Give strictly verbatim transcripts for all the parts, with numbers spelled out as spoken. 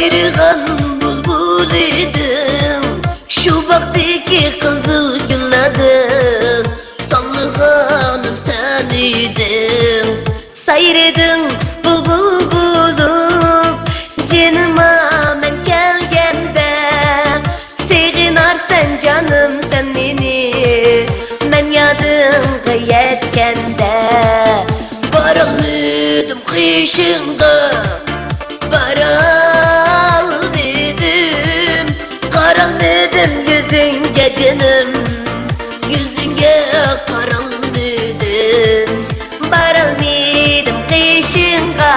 سايرىغان بۇلبۇل ئىدىڭ، شۇ باغدىكى قىزىل گۈللەردىن تاللىغانىم سەن ئىدىڭ. سايرىدىڭ بۇلبۇل بولۇپ، جېنىما مەن كەلگەندە، سېغىنارسەن جانىم سەن مېنى، مەن يادىڭغا يەتكەندە. بارالمىدىم قېشىڭغا، بارالمىدىم، قارالمىدىم يۈزۈڭگە جېنىم، يۈزۈڭگە قارالمىدىم. بارالمىدىم قېشىڭغا،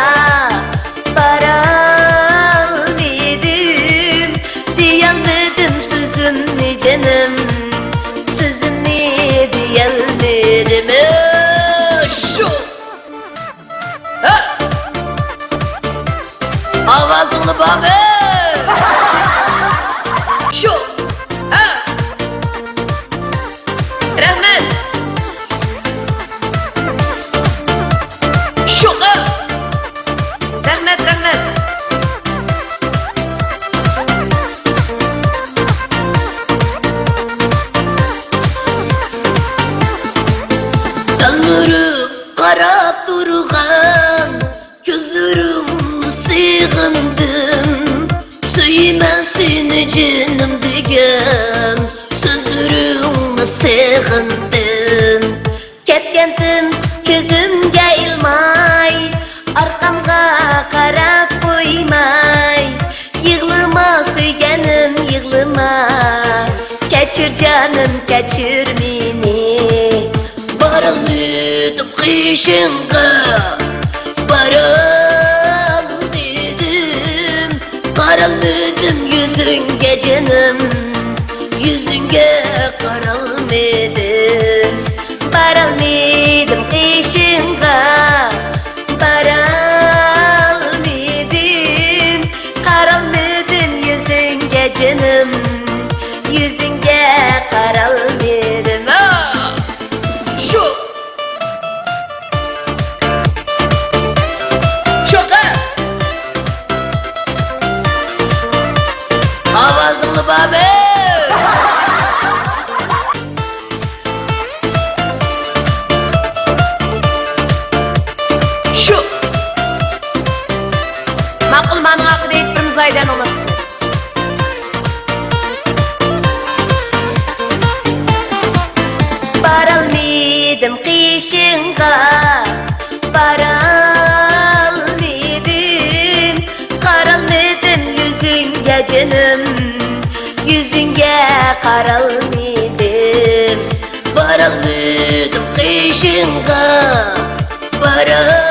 بارالمىدىم، دېيەلمىدىم سۆزۈمنى جېنىم، سۆزۈمنى دېيەلمىدىم. شۇ! ھە! ئاۋازىڭنى بابىر! شۇ! ھە! رەھمەت! شۇ! رەھمەت، رەھمەت! تەلمۈرۈپ قاراپ تۇرغان كۆزلىرىڭنى سېغىندىم، سۆيىمەن سېنى جېنىم دېگەن سۆزلىرىڭنى سېغىندىم. كەتكەنتىم كۆزۈمگە ئىلماي، ئارقامغا قاراپ قويماي. يىغلىما سۆيگەنىم، يىغلىما، كەچۈر جانىم، كەچۈر مېنى. بارالمىدىم قېشىڭغا، بارالمىدىم، قارالمىدىم يۈزۈڭگە جېنىم، يۈزۈڭگە قارالمىدىم. بارالمىدىم قېشىڭغا، بارالمىدىم، قارالمىدىم يۈزۈڭگە جېنىم، يۈزۈڭگە قارالمىدىم. شۇ! شۇ قىز! ئاۋازىڭنى بابىر! شۇ! ماقۇل، مانا ئاقىدە ئېيتىپ بېرىمىز ھايدەن ئۇنى. بارالمىدىم قېشىڭغا، بارالمىدىم، قارالمىدىم يۈزۈڭگە جېنىم، يۈزۈڭگە قارالمىدىم. بارالمىدىم قېشىڭغا، بارالمىدىم.